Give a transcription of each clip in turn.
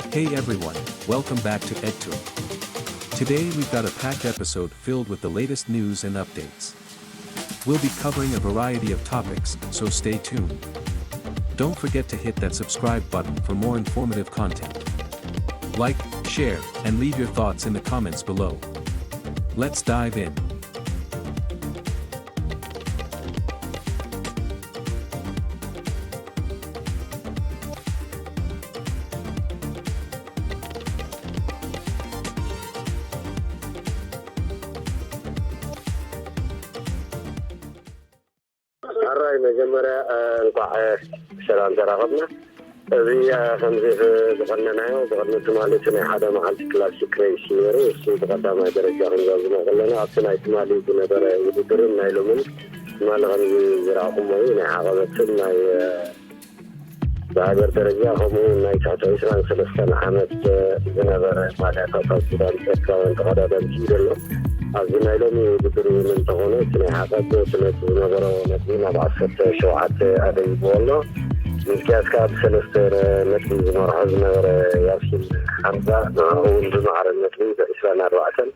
Hey everyone, welcome back to EdTour. Today we've got a packed episode filled with the latest news and updates. We'll be covering a variety of topics, so stay tuned. Don't forget to hit that subscribe button for more informative content. Like, share, and leave your thoughts in the comments below. Let's dive in. ሕራይ መጀመርያ እንኳዕ ብሰላም ተራኸብና። እዚ ከምዚ ዝቐነናዮ ብቕድሚ ትማሊ እቲ ናይ ሓደ መዓልቲ ክላሲክ ሬስ ነይሩ። እሱ ብቐዳማይ ደረጃ ክንዛዝሞ ከለና ኣብቲ ናይ ትማሊ ዝነበረ ውድድርን ናይ ሎምን ትማሊ ከምዚ ዝረኣኹሞ እዩ። ናይ ዓቐበትን ናይ ብሃገር ደረጃ ከምኡ እውን ናይ ትሕቲ ዕስራን ሰለስተን ዓመት ዝነበረ ማልያታት ኣብ ሱዳን ኤርትራውያን ተቐዳደምቲ እዩ ዘሎ። ኣብዚ ናይ ሎሚ ውድድር እውን እንተኾነ እቲ ናይ ዓቐብ እቲ ነጥቢ ዝነበሮ ነጥቢ ናብ ዓሰርተ ሸውዓተ ኣደይብዎ ኣሎ። ሚልክያስ ከዓ ብሰለስተ ነጥቢ ዝመርሖ ዝነበረ ያሲን ሓምዛ ንዕኡ እውን ብማዕረ ነጥቢ ብዕስራን ኣርባዕተን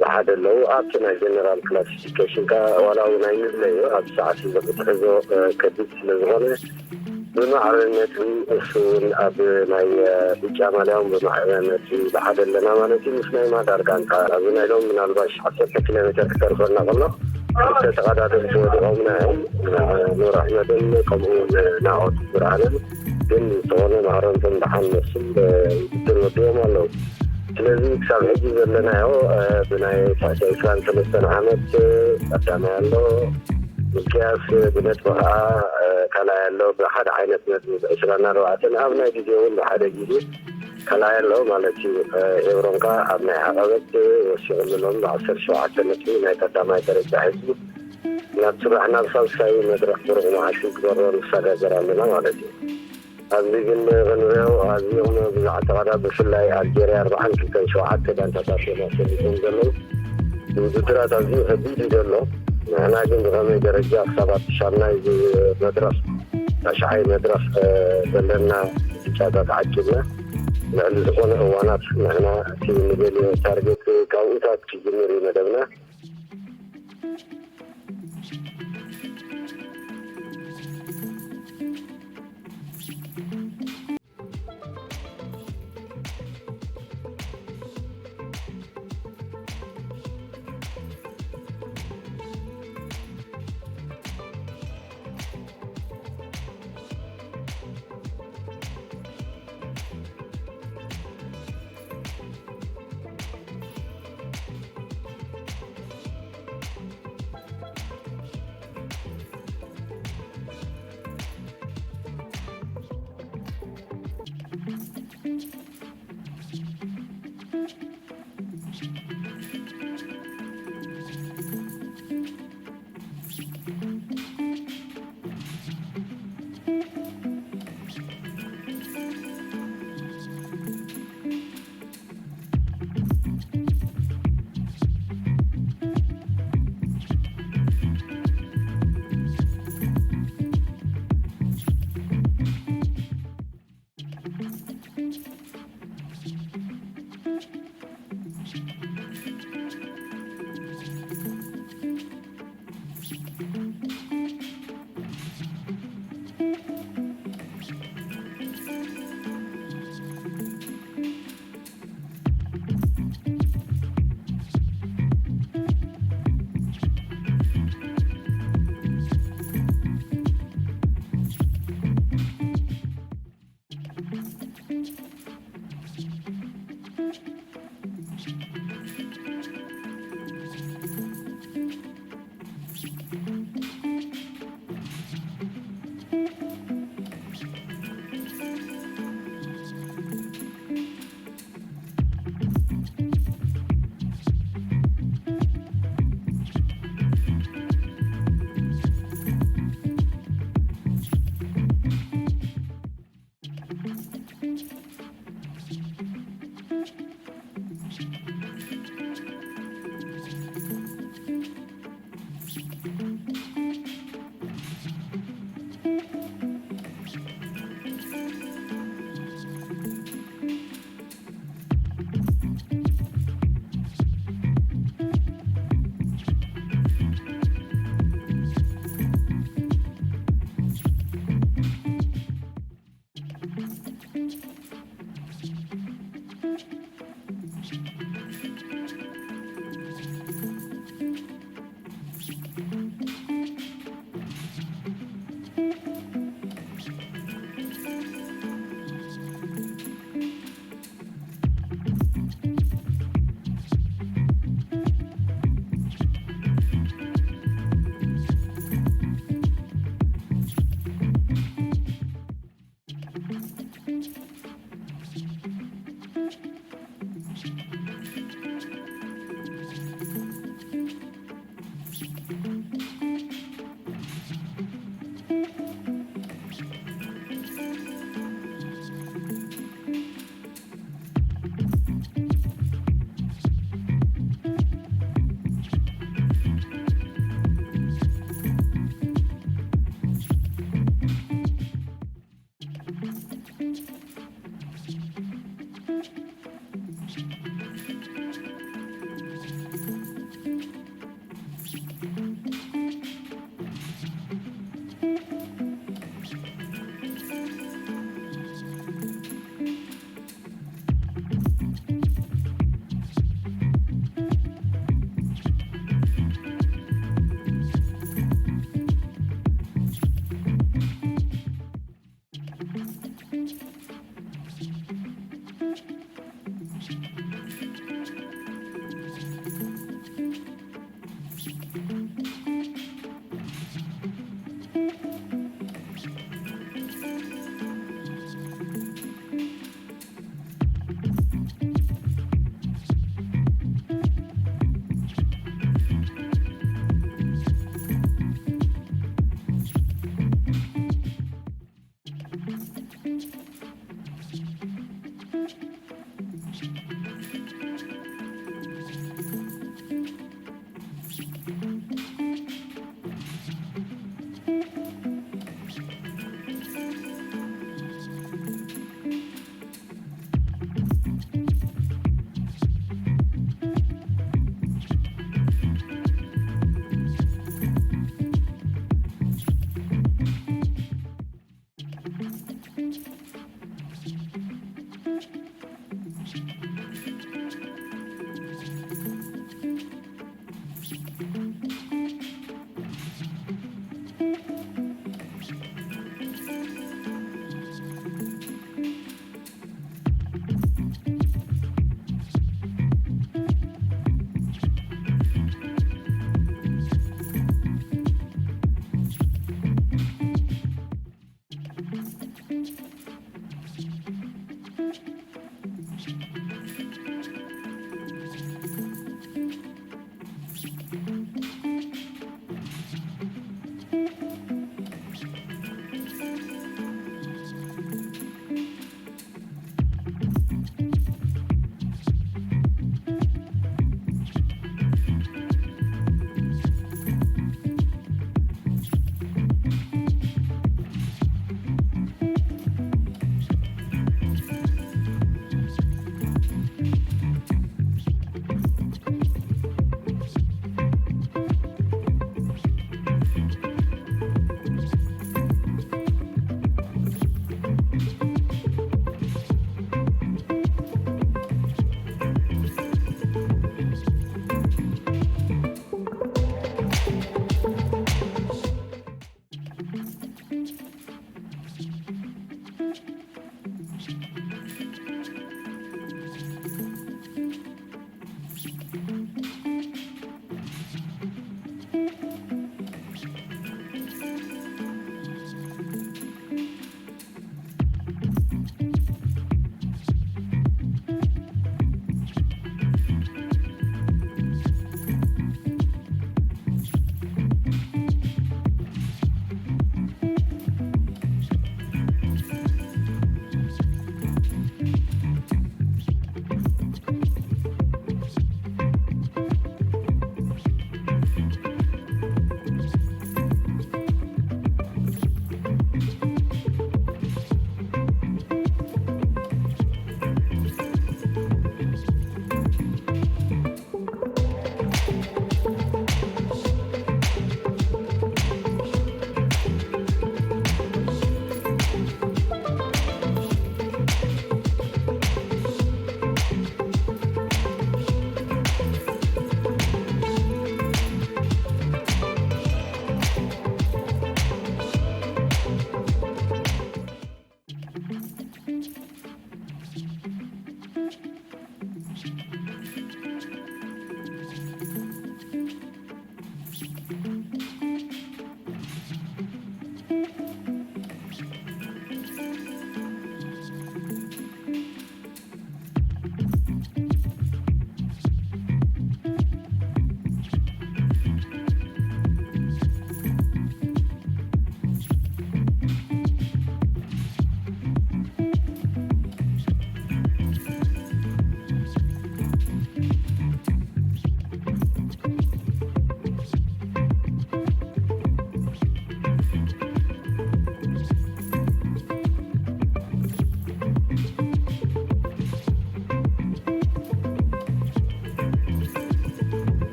ዝሓደ ኣለዉ። ኣብቲ ናይ ጀነራል ክላሲፊኬሽን ከዓ ዋላ እውን ኣይንድለዮ ኣብዚ ሰዓት እዚ ክትሕዞ ከቢድ ስለ ዝኾነ ብማዕረ ነጥቢ እሱ እውን ኣብ ናይ ብጫ ማልያውን ብማዕረ ነጥቢ ዝሓደ ኣለና ማለት እዩ። ምስ ናይ ማዳር ጋንታ ኣብዚ ናይ ሎም ምናልባሽ ዓሰርተ ኪሎ ሜትር ክተርፈና ከሎ ክልተ ተቐዳደምቲ ወዲቖምና እዮም። ኑር ኣሕመድን ከምኡ እውን ናኦት ብርሃንን ግን ዝኾነ ማዕረንቶም ደሓን መስል ውድድር ወዲኦም ኣለዉ። ስለዚ ክሳብ ሕጂ ዘለናዮ ብናይ ትሕቲ ዕስራን ሰለስተን ዓመት ቀዳማይ ኣሎ። ሚልክያስ ብነጥቢ ከዓ ካልኣይ ኣሎ ብሓደ ዓይነት ነጥቢ ብዕስራን ኣርባዕተን ኣብ ናይ ግዜ እውን ብሓደ ግዜ ካልኣይ ኣሎ ማለት እዩ። ኤብሮን ከዓ ኣብ ናይ ዓቐበት ወሲኹ ብሎም ብዓሰርተ ሸውዓተ ነጥቢ ናይ ቀዳማይ ደረጃ ሒዙ ናብ ስራሕ ናብ ሳልሳይ መድረኽ ብሩቕ መዓልቲ ክበሮ ንሰጋገር ኣለና ማለት እዩ። ኣብዚ ግን ክንሪኦ ኣዝዮም ብዙሓት ተቐዳ ብፍላይ ኣልጀርያ ኣርባዓን ክልተን ሸውዓተ ጋንታታት እዮም ኣሰሊፎም ዘለዉ። ውድድራት ኣዝዩ ከቢድ እዩ ዘሎ። ንሕና ግን ብኸመይ ደረጃ ክሳብ ኣብቲ ሻምናይ መድረኽ ታሽዓይ መድረኽ ዘለና ብጫታት ዓቂብና ልዕሊ ዝኾነ እዋናት ንሕና እቲ ንደልዮ ታርጌት ካብኡታት ክጅምር እዩ መደብና።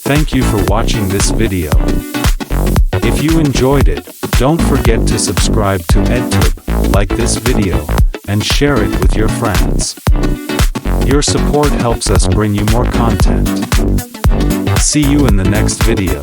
Thank you for watching this video. If you enjoyed it, don't forget to subscribe to EdTube, like this video, and share it with your friends. Your support helps us bring you more content. See you in the next video.